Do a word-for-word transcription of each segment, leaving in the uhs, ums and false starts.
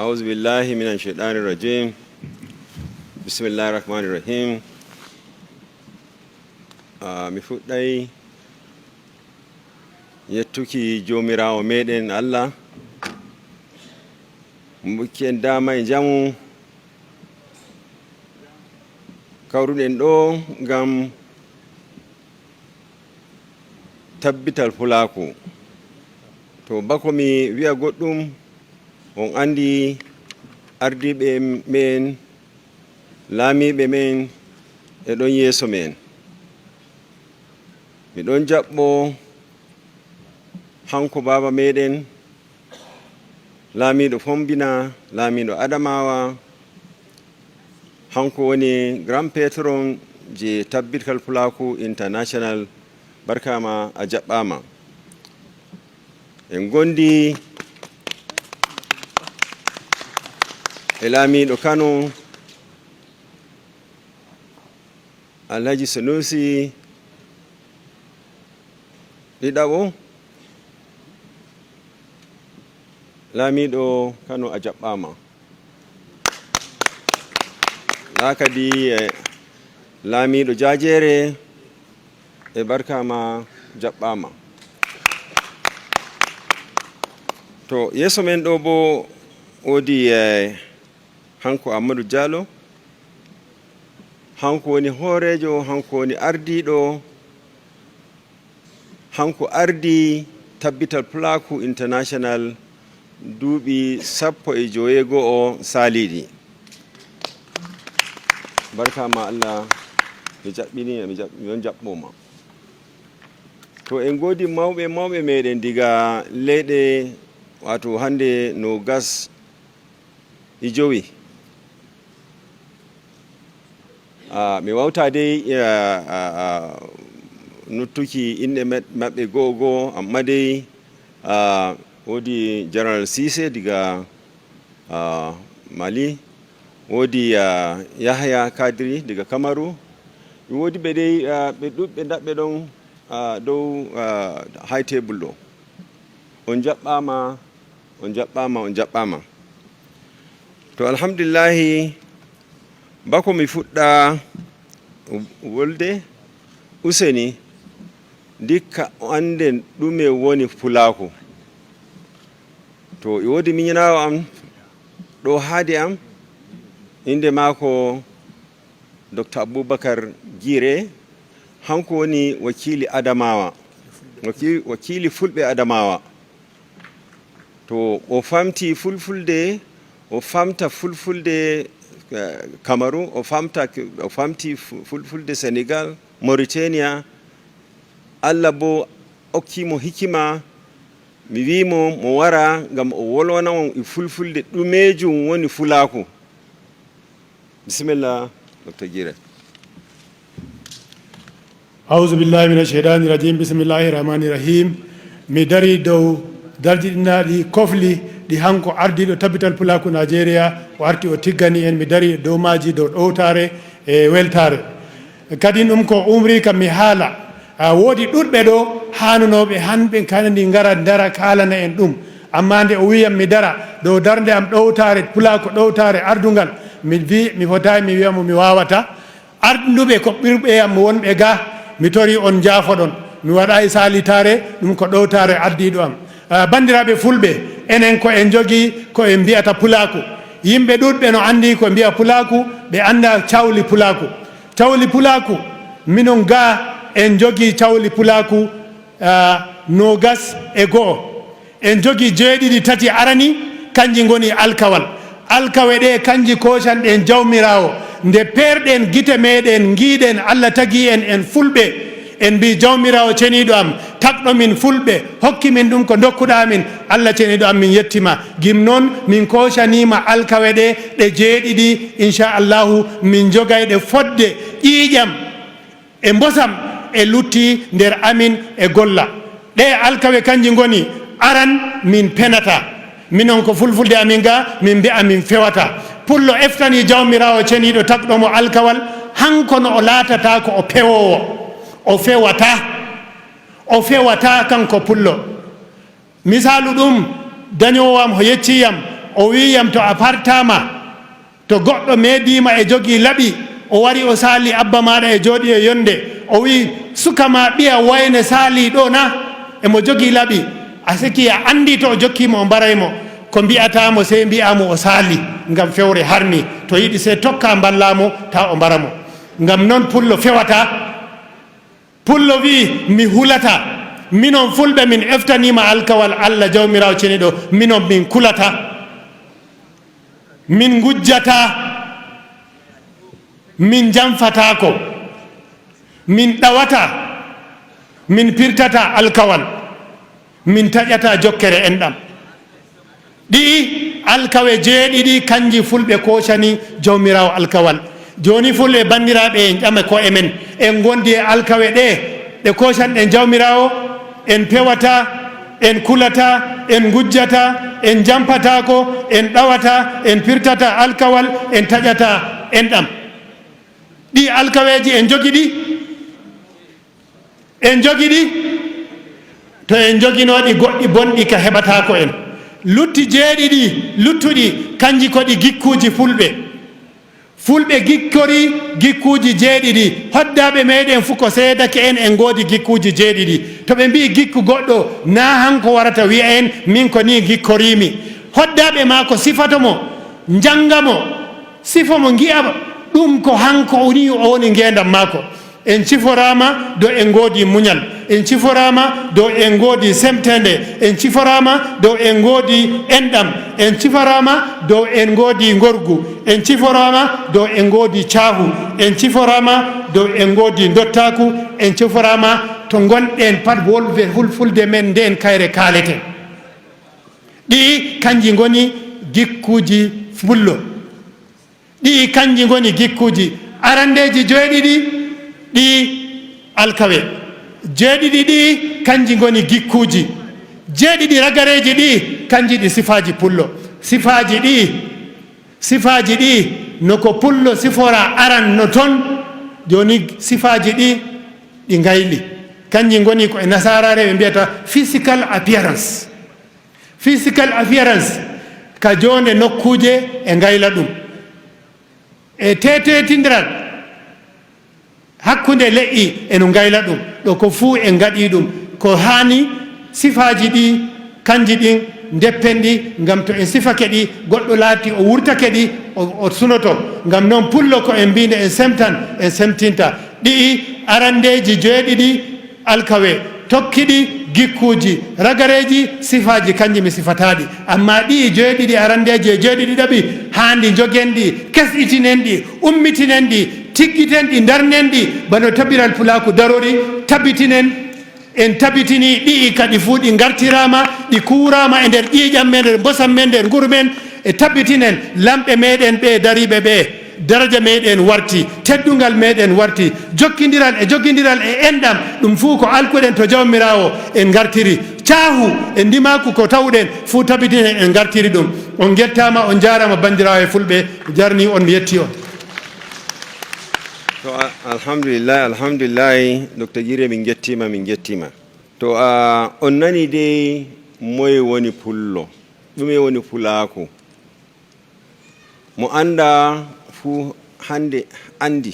أعوذ بالله من الشيطان الرجيم. بسم الله الرحمن الرحيم. Ah, mi fuɗɗay yettuki Joomiraawo meɗen Allah, mo okki en daama e njamu kawruɗen ɗo ngam tabbital pulaaku. To bako mi wi'a goɗɗum, on anndi ardiiɓe men, laamiiɓe men e ɗon yeeso men. Mi ɗon jaɓɓo hanko baaba meɗen, laamiiɗo Fombina, laamiiɗo Adamawa, hanko woni grand patron je Tabbital Pulaaku International. Barkaama, a jaɓɓaama. En ngondi e laamiiɗo Kano, Alhaji Sanusi ɗiɗaɓo, laamiiɗo Kano, a jaɓɓaama. Ndaa kadi, eh, laamiiɗo Jaajeere, e barkaama, jaɓɓaama. To yeeso men ɗo bo woodi, eh, hanko Amadou Diallo, hanko woni hooreejo, hanko woni ardiiɗo, hanko ardii Tabbital Pulaaku International duuɓi sappo e joweego'o saaliiɗi. Barkaama Allah, mi jaɓɓini, mi jaɓ-, mi on jaɓɓooma. To en ngoodi mawɓe, mawɓe meɗen diga leyɗe, waato hannde noogas e jowi. Ah, mi wawta dey, ah, ah, ah, nuttuki inɗe ma-, maɓɓe go'o go'o, amma dey, ah, woodi General Sise diga, ah, Mali, woodi, ah, Yahaya Kadri diga Kamaru. Mi woodi ɓe dey, ah, ɓe ɗuɗɓe ndaɓɓe ɗon, ah, dow, ah, high table ɗo. On jaɓɓaama, on jaɓɓaama, on jaɓɓaama. To alhamdulillahi, bako mi fuɗɗa wolde, useni, ndikka annden ɗume woni pulaaku. To e woodi miñanaawo am ɗo haade am, innde maako Docteur Aboubacar Giré, hanko woni wakiili Adamawa, waki-, wakiili fulɓe Adamawa. To o famti fulfulde, o famta fulfulde, eh, Kamaru, o famta, o famti fu-, fulfulde Senegal, Mauritania. Allah bo okki mo hikima, mi wi mo, mo wara ngam o wolwana on e fulfulde ɗumeejum woni fulaaku. Bisimilla, Docteur Giré. Auzu billahi mina sheytani rajim. Bismillahi rahmani rahim. Mi dari dow darjiɗinaaɗi kofli ɗi hanko ardiiɗo Tabbital Pulaaku Najeriya o arti o tiggani en. Mi dari dow maaji dow ɗowtaare e weltaare. Kadi ɗum ko umri kam mi haala. A woodi ɗuɗɓe ɗo haanunooɓe hanɓe kanadi ngara ndara kaalana en ɗum. Amma nde o wiyam mi dara dow darnde am ɗowtaare pulaaku ɗowtaare ardungal, mi wi mi fotaay mi wiya mo mi waawata. Arduɓe ko ɓurɓe am wonɓe ga, mi tori on njaafoɗon. Mi waɗaay saalitaare, ɗum ko ɗowtaare ardiiɗo am. Ah, banndiraaɓe fulɓe, enen ko en njogii ko en mbiyata pulaaku. Yimɓe ɗuɗɓe no anndi ko mbiya pulaaku, ɓe annda cawli pulaaku. Cawli pulaaku, minon ga en njogii cawli pulaaku, ah, noogas e go'o. En njogii jeeɗiɗi tati arani, kanji ngoni alkawal. Alkawe ɗe kanji koocanɗen Jawmiraawo. Nde peerɗen gite meeɗen, ngiiɗen Allah tagii en, en fulɓe. En mbii, Jawmiraawo ceniiɗo am, tagɗo min fulɓe, hokki min ɗum ko ndokkuɗaa min. Allah ceniiɗo am, min yetti ma. Gim noon, min koocanii ma alkawe ɗe, ɗe jeeɗiɗi, inchallahu, min njogay ɗe fodde ƴiiƴam e mbosam e lutti nder amin e golla. Ɗee alkawe kanji ngoni, aran, min penataa. Minon ko fulfulde amin ga, min mbi'a min fewataa. Pullo eftanii Jawmiraawo ceniiɗo tagɗo mo alkawal, hanko no o laatataa ko o pewoowo. O fewataa. O fewataa kanko pullo. Misaalu ɗum, dañoowo am o yeccii yam, O wi'i yam, to a partaama, to goɗɗo meediima e jogii laɓi, o wari o saali abba maaɗa e jooɗi e yonde, o wi'i, suka ma ɓiya wayne saali ɗo na? Emo jogii laɓi. A sikii a anndi to o jokki mo o mbaray mo. Ko mbi'ataa mo sey mbi'aa mo o saali, ngam fewre harmi. To yiɗi sey tokka mballaa mo, taa o mbara mo. Ngam non pullo fewataa. Pullo wi'i, mi hulataa. Minon fulɓe min eftaniima alkawal Allah Jawmiraawo ceniiɗo, minon min kulataa. Min ngujjataa. Min njamfataako. Min ɗawataa. Min pirtataa alkawal. Min taƴataa jokkere enɗam. Ɗi'i alkawe jeeɗiɗi kanji fulɓe koocani Jawmiraawo alkawal. Jooni fulɓe banndiraaɓe en ƴama ko'e men, en ngondi e alkawe ɗe, ɗe koocanɗen Jawmiraawo, en pewataa, en kulataa, en ngujjataa, en njampataako, en ɗawataa, en pirtataa alkawal, en taƴataa enɗam. Ɗi alkaweeji en njogi ɗi? En njogi ɗi? To en njoginoo ɗi, goɗɗi bonɗi ka heɓataako en. Lutti jeeɗiɗi, luttuɗi, kanji ko ɗi gikkuuji fulɓe. Fulɓe gikkori gikkuuji jeeɗiɗi. Hoddaaɓe meɗen fuu ko seedake en, en ngoodi gikkuuji jeeɗiɗi. To ɓe mbi'i gikku goɗɗo, naa hanko warata wi'a en, min ko nii gikkoriimi. Hoddaaɓe maako sifato mo, njannga mo, sifo mo, ngi'a ɗum ko hanko o nii o woni ngeendam maako. En ciforaama dow en ngoodi munyal. En ciforaama dow en ngoodi semteende. En ciforaama dow en ngoodi enɗam. En ciforaama dow en ngoodi ngorgu. En ciforaama dow en ngoodi caahu. En ciforaama dow en ngoodi ndottaaku. En ciforaama to ngonɗen pat, wolde fulfulde men nden kayre kaaleten. Ɗi kanji ngoni gikkuuji pullo. Ɗi kanji ngoni gikkuuji. Arandeeji jeeɗiɗi ɗi alkawe. Jeeɗiɗi ɗi kanji ngoni gikkuuji. Jeeɗiɗi ragareeji ɗi kanji ɗi sifaaji pullo. Sifaaji ɗi, sifaaji ɗi no ko pullo sifora aran no ton. Jooni sifaaji ɗi ɗi ngayli. Kanji ngoni ko e nasaaraare ɓe mbiyata physical appearance. Physical appearance ka joonde nokkuuje e ngayla ɗum. E tetetindiral hakkunde leƴƴi e no ngayla ɗum. Ɗo ko fuu en ngaɗi ɗum. Ko haani sifaaji ɗi, kanji ɗin, ndeppen ɗi, ngam to en sifake ɗi, goɗɗo laati o wurtake ɗi, o, o sunoto. Ngam non pullo ko en mbiinde en semtan, en semtinta. Ɗi'i arandeeji jeeɗiɗi alkawe, tokkiɗi gikkuuji, ragareeji, sifaaji, kanji mi sifataaɗi. Ammaa ɗi'i jeeɗiɗi arandeeji e jeeɗiɗi ɗaɓi, haandi njogen ɗi, kesɗitinen ɗi, ummitinen ɗi, tiggiten ɗi, ndarnen ɗi, bano tabiral pulaaku darori, tabitinen, en tabitinii ɗi'i kadi fuu ɗi ngartiraama, ɗi kuuraama e nder ƴiiƴam men, nder mbosam men, nder nguru men, e tabbitinen lamɓe meɗen ɓe dariiɓe ɓe, daraja meɗen warti, teddungal meɗen warti, jokkindiral e jogindiral e enɗam, ɗum fuu ko alkuɗen to Jawmiraawo en ngartiri. Caahu e ndimaaku ko tawuɗen fuu tabitinen en ngartiri ɗum. On ngettaama, on njaaraama banndiraaɓe fulɓe, jarni on, mi yetti on. To, a-, alhamdulillahi, alhamdulillahi, Docteur Giré, min ngettiima, min ngettiima. To, a, on nani dey moye woni pullo, ɗume woni pulaaku? Mo anndaa fuu hannde anndi.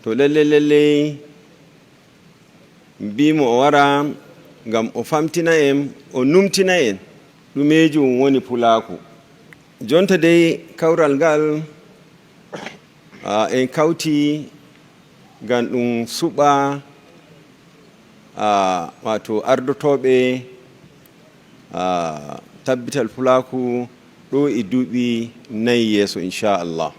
To lelle, lelle, mbiimo o wara ngam o famtina en, o numtina en ɗumeejum woni pulaaku. Jonta dey kawral ngal, a, en kawti ngam ɗum suɓa, a, waato ardotooɓe, a, tabbital pulaaku ɗo e duuɓi nayi yeeso, inchallah.